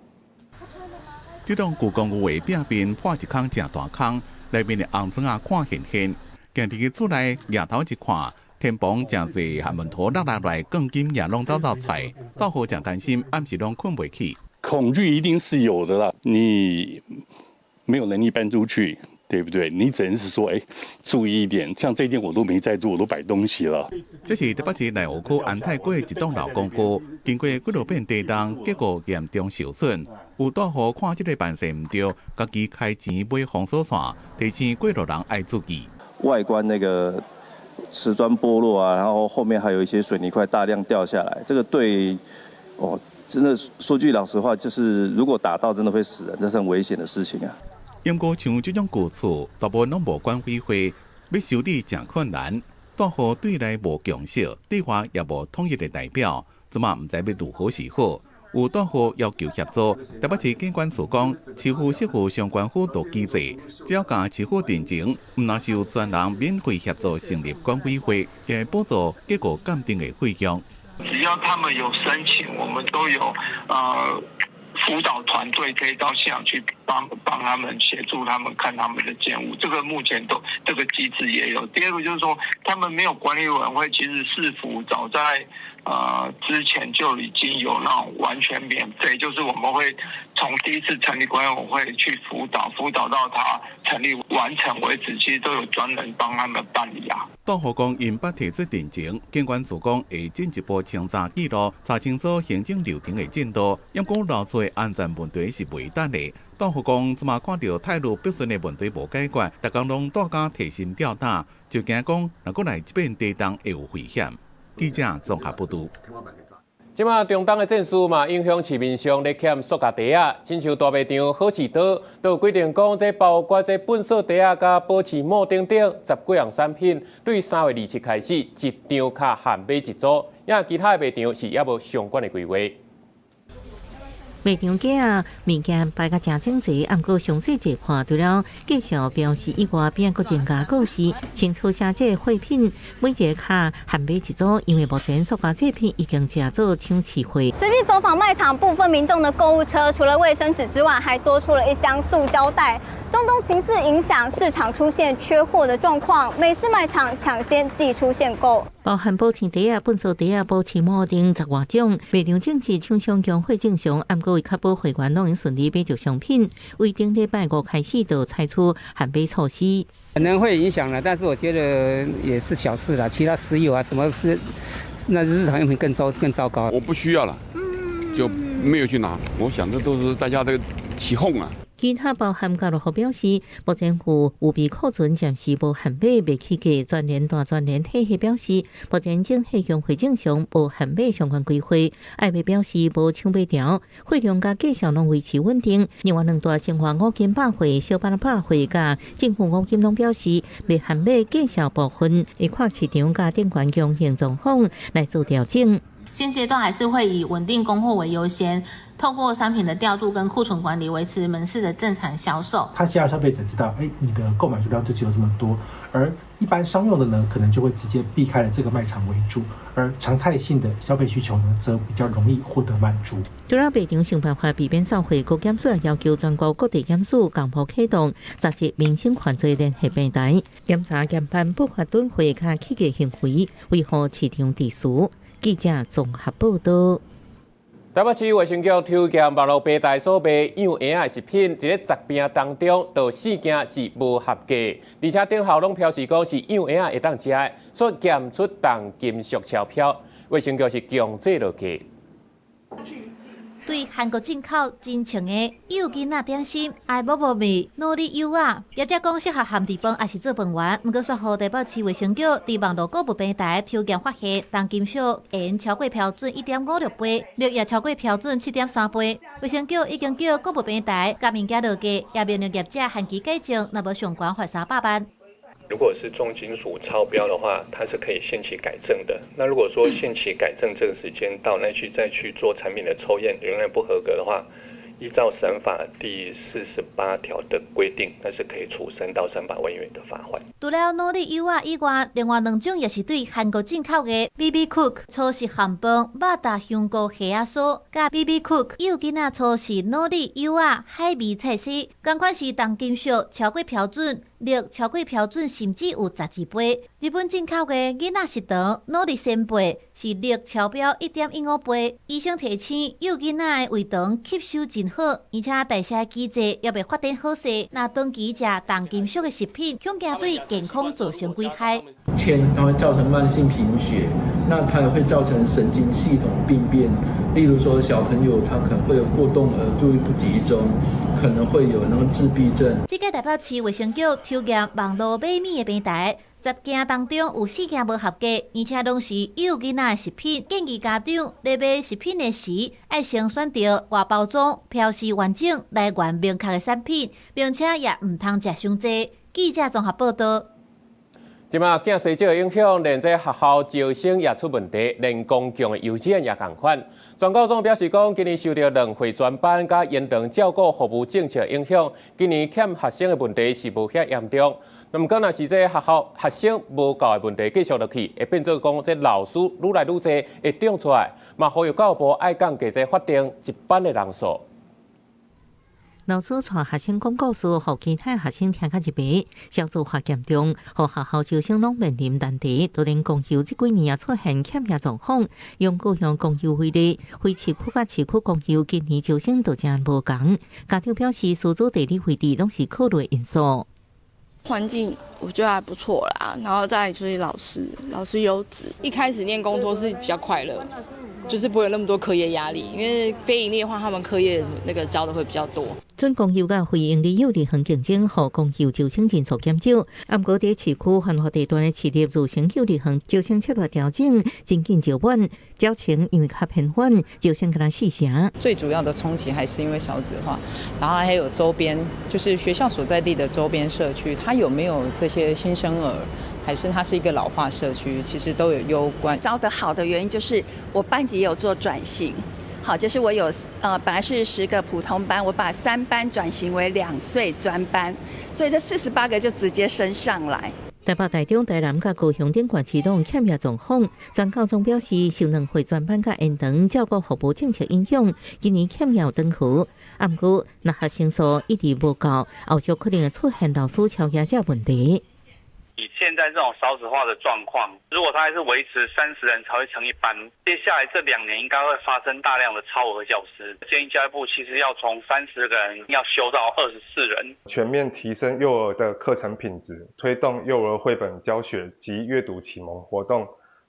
這棟舊公寓的壁面破一空誠大空，內面的紅磚仔看現現。行入去厝內，蜈頭一看，天棚誠濟和門土落落來，鋼筋也攏走走出來，住戶誠擔心，暗時攏睏袂去。
恐懼一定是有的啦，你沒有能力搬出去。對不對？你只能是說，注意一點。像這間我都沒在住，我都擺東西了。
這是台北市內湖區安泰街一棟老公寓，經過幾落遍地動，結構嚴重受損。有住戶看這個辦勢毋對，家己開錢買封鎖線，提醒過路人愛注意。
外觀那個瓷磚剝落啊，然後後面還有一些水泥塊大量掉下來，這個對，哦，真的說句老實話，就是如果打到，真的會死人，這是很危險的事情啊。
毋過像這種舊厝，大部分攏無管委會，欲修理誠困難。住戶對內無共識，對外也無統一的代表，這馬毋知欲如何是好。有住戶要求協助，台北市建管處講，市府設有相關輔導機制，只要共市府陳情，毋但是有專人免費協助成立管委會，也會補助結構鑑定的費用。
只要他們有申請，我們都有輔導團隊可以到現場去幫幫他們協助他們看他們的建物，這個目前都這個機制也有。第二個就是說，他們沒有管理委員會，其實市府早在之前就已經有那種完全免費，就是我們會從第一次成立管理委員會去輔導，輔導到他成立完成為止，其實都有專人幫他們辦理啊。
住戶講𪜶捌提出陳情，建管處講會進一步清查記錄，查清楚行政流程的進度。毋過老厝的安全問題是袂等的。住戶講，這馬看著泰路破損的問題無解決，逐工攏蹛甲提心吊膽，就驚講若閣來這遍地動會有危險。記者綜合報導。
這馬中東的戰事嘛，影響市面上咧欠塑膠袋仔，親像大賣場好市多都有規定講，這包括這糞掃袋仔、佮保鮮膜等等十幾項產品，對3月27開始一張卡限買一組，也其他的賣場是猶無相關的規劃。
賣場架仔物件擺甲誠整齊，毋過詳細一看，除了介紹標示以外，邊閣增加告示，清楚寫這貨品每一個卡限買一組，因為目前塑膠製品已經成做搶市貨。
實際走訪賣場，部分民眾的購物車除了衛生紙之外，還多出了一箱塑膠袋。中東情勢影響市場出現缺貨的狀況，美式賣場搶先祭出限購。
包含保鮮袋仔、糞掃袋仔、保鮮膜等10外種。賣場正式廠商供貨正常，毋過為確保會員攏會順利買著商品，為頂禮拜五開始就採取限買措施。
可能會影響啦，但是我覺得也是小事啦。其他石油啊，什麼是那日常用品更糟更糟糕。
我不需要了，就沒有去拿。我想這都是大家的起哄啊。
其他包含家樂福表示，目前有預備庫存暫時無限買，袂起價。全聯大全聯體系表示，目前整體供貨正常，無限買相關規劃。艾美表示無搶買潮，貨量佮價數攏維持穩定。另外兩大生活五金百貨、小百百貨佮政府五金攏表示，袂限買價數部分，會看市場佮店員供應狀況來做調整。
現階段還是會以穩定供貨為優先，透過商品的調度跟庫存管理，維持門市的正常銷售。
他需要消費者知道，你的購買數量就只有這麼多，而
一般商用的呢，可能就會直接避開了這個賣場為主，而常態性的消費需求呢，則比較容易獲得滿足。
除了賣場想辦法避免掃貨，國檢署要求全國各地檢署共同啟動十日民生犯罪聯合平台，檢查研判不法囤貨佮棄價行為，維護市場秩序。記者綜合報道。
台北市衛生局抽驗網路平台所賣養嬰仔的食品，佇咧十餅當中，就四件是無合格，而且頂頭攏標示講是養嬰仔會當食的，所以檢出重金屬超標，衛生局是強制落架。
對韓國進口真穿的幼囡仔點心，愛某某味努力幼仔，業者講適合餡佇飯，抑是做飯圓。毋過煞予台北市衛生局佇網路購物平台抽驗發現，重金屬鹽超過標準1.56倍，氯也超過標準7.3倍。衛生局已經叫購物平台共物件落架，也命令業者限期改正，若無上懸罰300萬。
如果是重金屬超標的話，它是可以限期改正的。那如果說限期改正這個時間到，那去再去做產品的抽驗，仍然不合格的話，依照省法第48條的規定，那是可以處3到300萬元的罰款。
除了努力幼仔以外，另外兩種也是對韓國進口的 BB Cook 粗食餡飯、肉豆香菇蝦仔酥，佮 BB Cook 幼囡仔粗食努力幼仔海味菜絲，仝款是重金屬超過標準。氯超過標準，甚至有12倍。日本進口的囡仔食糖努力仙貝是氯超標1.15倍。醫生提醒，幼囡仔的胃腸吸收真好，而且代謝機制猶未發展好勢。若長期食重金屬的食品，恐驚對健康造成危害。
鉛它會造成慢性貧血，那它也會造成神經系統病變，例如說小朋友他可能會有過動兒、注意不集中，可能會有那個自閉症。
這屆台北市衛生局抽驗網路買物的平台，10件當中有4件無合格，而且攏是幼囡仔的食品。建議家長咧買食品的時，愛先選擇外包裝標示完整、來源明確的產品，並且也毋通食傷濟。記者綜合報道。
這馬囝細少的影響，連這學校招生也出問題，連公共的幼稚園也仝款。全教總表示講，今年受著兩會專班佮延長照顧服務政策影響，今年欠學生的問題是無遐嚴重。毋過，若是這學校學生無夠的問題繼續落去，會變做講這老師愈來愈濟會長出來，嘛呼籲教育部愛降低這法定一班的人數。
老師帶學生講故事，予其他學生聽較入迷。少子化嚴重，予學校招生攏面臨難題。就連公幼這幾年也出現欠額狀況。用高雄公幼為例，非市區佮市區公幼今年招生都誠無仝。家長表示，師資地理位置攏是考慮的因素。
環境我覺得還不錯啦，然後再就是老師，老師優質。
一開始念公托是比較快樂，就是不會有那麼多課業壓力，因為非營利的話，他們課業那個教的會比較多。
準公幼佮非營利幼兒園競爭，予公幼招生人數減少。毋過佇市區繁華地段的市立如成幼兒園招生策略調整，真緊招滿，招生因為較偏遠，招生干焦四成。
最主要的衝擊還是因為少子化，然後還有周邊，就是學校所在地的周邊社區，它有沒有這些新生兒，還是它是一個老化社區，其實都有攸關。
招得好的原因就是我班級也有做轉型。好，就是我有本來是10個普通班，我把3班轉型為2歲專班，所以這48個就直接升上來。
台北、台中、台南佮高雄等縣市攏欠額狀況，全教總表示，受兩會專班佮延長照顧服務政策影響，今年欠額轉好。毋過，若學生數一直無夠，後續可能會出現老師超額這問題。
以現在這種少子化的狀況，如果他還是維持30人才會成一班，接下來這2年應該會發生大量的超額教師。建議教育部其實要從30個人要修到24人。
全面提升幼兒的課程品質，推動幼兒繪本教學及閱讀啟蒙活動。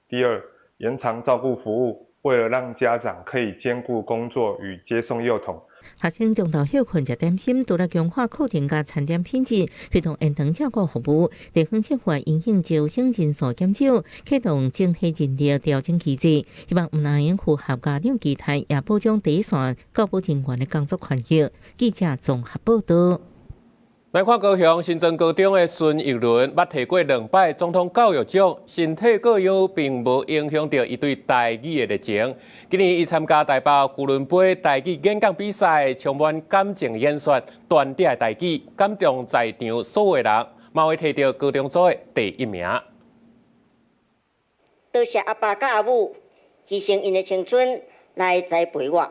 第二，延長照顧服務，為了讓家長可以兼顧工作與接送幼童。
學生中晝歇睏食點心，除了強化課程佮餐點品質，推動延長照顧服務，地方政府因應招生人數減少，啟動整體人力調整機制，希望毋但會符合家長期待，也保障第一線教保人員的工作權益。記者綜合報道。
來看高雄新莊高中的孫逸倫，捌提過兩擺總統教育獎，身體各樣並無影響著伊對台語的熱情。今年伊參加台北扶輪杯台語演講比賽，充滿感情演說，端正的台語，感動在場所有人，嘛會提著高中組的第一名。
多謝阿爸佮阿母犧牲𪜶的青春來栽培我，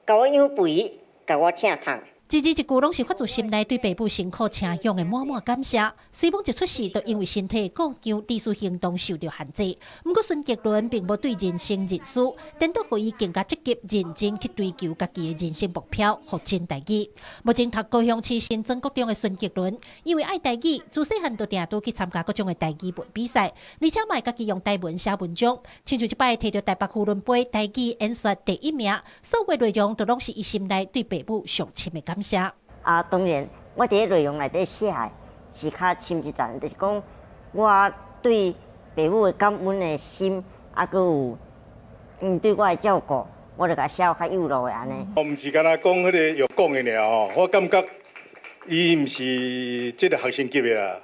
共我養肥，共我疼痛。
一字一句攏是發自心內對爸母辛苦請養的滿滿感謝。雖罔一出世就因為身體故障，自主行動受著限制。毋過孫杰倫並無對人生認輸，顛倒予伊更加積極認真去追求家己的人生目標，學真台語。目前讀高雄市新莊國中的孫杰倫，因為愛台語，自細漢就定都去參加各種的台語文比賽，而且嘛會家己用台文寫文章。親像這擺提著台北扶輪杯台語演說第一名，所有內容都攏是伊心內對爸母上深的感謝。
啊，當然，我佇內容內底寫的是較深一層，就是講我對爸母的感恩的心，啊，閣有𪜶對我的照顧，我就共寫較幼路的按呢。
我毋是干焦講彼个用講的爾吼，我感覺伊毋是這個學生級的啦，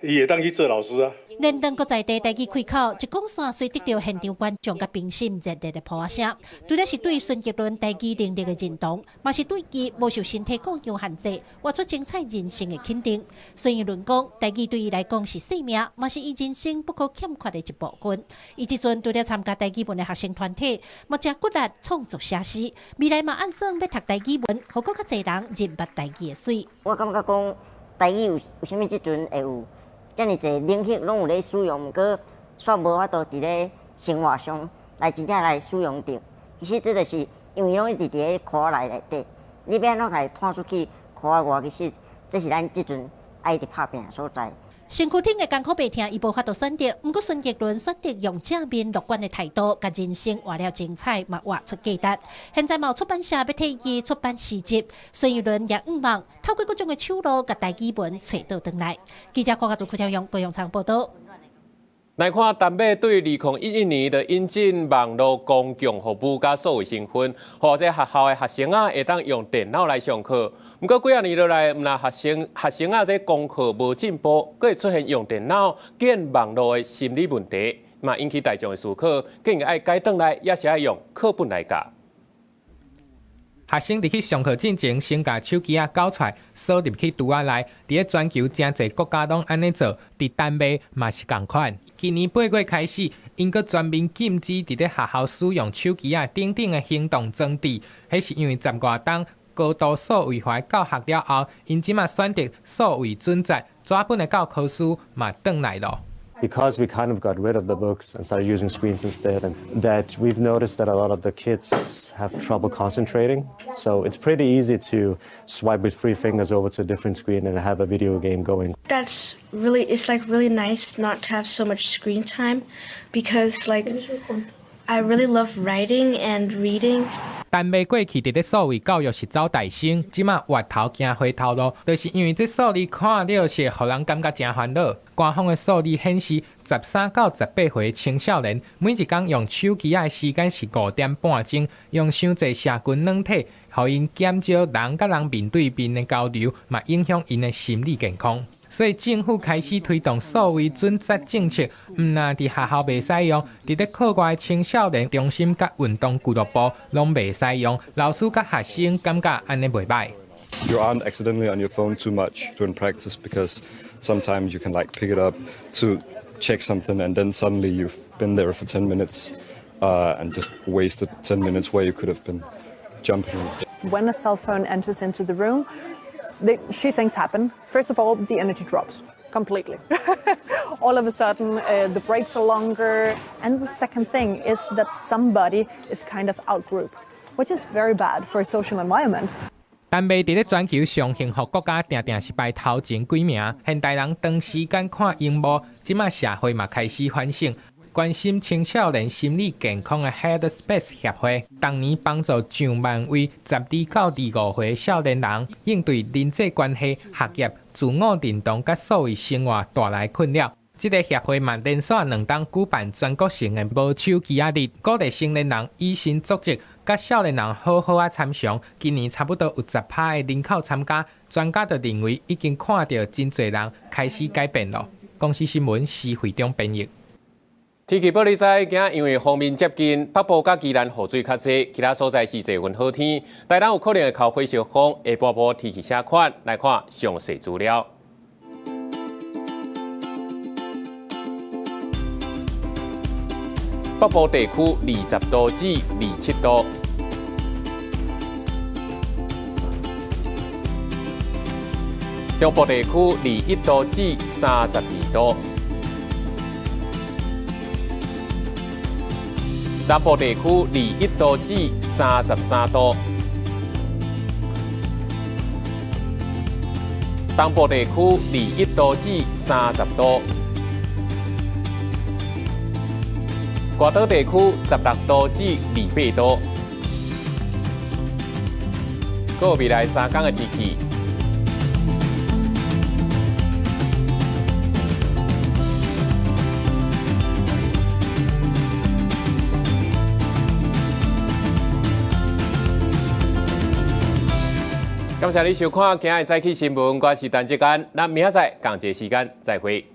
伊會當去做老師啊。
連登閣在地台語開口，一講煞隨得著現場觀眾佮評審熱烈的拍聲。除了是對孫杰倫台語能力的認同，嘛是對伊無受身體故障限制，活出精彩人生的肯定。孫玉倫講，台語對伊來講是生命，嘛是伊人生不可欠缺的一部分。伊這陣除了參加台語文的學生團體，嘛誠骨力創作寫詩，未來嘛按算欲讀台語文，予閣較濟人認捌台語的媠。
我感覺講台語有為啥物這陣會有遮爾濟領域攏有咧使用，毋過煞無法度佇咧生活上來真正來使用著。其實這就是因為攏一直佇咧箍仔內底，你欲按怎共伊拖出去箍仔外，其實這是咱這陣愛一直拍拚的所在。
身軀頂的艱苦病痛，伊無法度選擇，毋過孫杰倫選擇用正面樂觀的態度，共人生活了精彩，嘛活出價值。現在嘛有出版社欲替伊出版詩集，孫玉倫也向望透過各種的手路，共台語文揣倒轉來。記者郭家祖、柯超勇、高永昌報道。
來看，丹麥對2011年的引進網路公共服務佮數位身份，予這學校的學生仔會當用電腦來上課。毋過幾仔年落來，毋但學生仔這功課無進步，閣會出現用電腦見網路的心理問題，嘛引起大眾的思考，究竟愛改轉來，抑是愛用課本來教？
學生佇去上課進前，先共手機仔繳出來，鎖入去櫥仔內。佇咧全球誠濟國家攏按呢做，佇丹麥嘛是仝款。今年8月開始，𪜶閣全面禁止佇咧學校使用手機仔等等的行動裝置。彼是因為十外冬高度數位化教學了後，𪜶這馬選擇數位準則，紙本的教科書嘛轉來囉。
Because we kind of got rid of the books and started using screens instead, and that we've noticed that a lot of the kids have trouble concentrating. So it's pretty easy to swipe with three fingers over to a different screen and have a video game going.
It's like really nice not to have so much screen time because, like, I really love writing and reading.
丹麥過去佇咧數位教育是走大先，這馬越頭行回頭路，就是因為這數字看著是予人感覺誠煩惱。官方的數字顯示，13到18歲青少年每一工用手機仔的時間是5點半鐘，用傷濟社群軟體，予𪜶減少人佮人面對面的交流，嘛影響𪜶的心理健康。所以政府開始推動數位準則政策，毋但佇學校袂使用，佇咧課外青少年中心佮運動俱樂部攏袂使用。老師佮學生感覺按呢袂䆀。
You aren't accidentally on your phone too much during practice because sometimes you can, like, pick it up to check something and then suddenly you've been there for 10 minutes and just wasted 10 minutes where you could have been jumping instead.
When a cell phone enters into the room, two things happen. First of all, the energy drops completely. All of a sudden, the breaks are longer. And the second thing is that somebody is kind of outgroup, which is very bad for a social environment.
丹麥佇咧全球上幸福國家，定定是排頭前幾名。現代人長時間看螢幕，這馬社會嘛開始反省。關心青少年心理健康的 Headspace 協會，當年幫助上萬位12到25歲少年人應對人際關係、學業、自我認同佮數位生活帶來困擾。這个協會嘛連續兩冬舉辦全國性的無手機仔日，鼓勵成年人以身作則，佮少年人好好仔參詳。今年差不多有10%的人口參加，專家就認為已經看著真濟人開始改變囉。公視新聞施惠中編譯。
天氣報你知，今仔因為鋒面接近，北部佮宜蘭雨水較濟，其他所在是濟雲好天。台南有可能會靠火燒風，下半晡天氣啥款？來看詳細資料。北部地區20度至27度。中部地區21度至32度。南部地區21度至33度。東部地區21度至30度。外島地區16度至28度。閣有未來3天的天氣。感謝你收看今日早起新聞，我是陳志安，咱明仔載仝一个時間再會。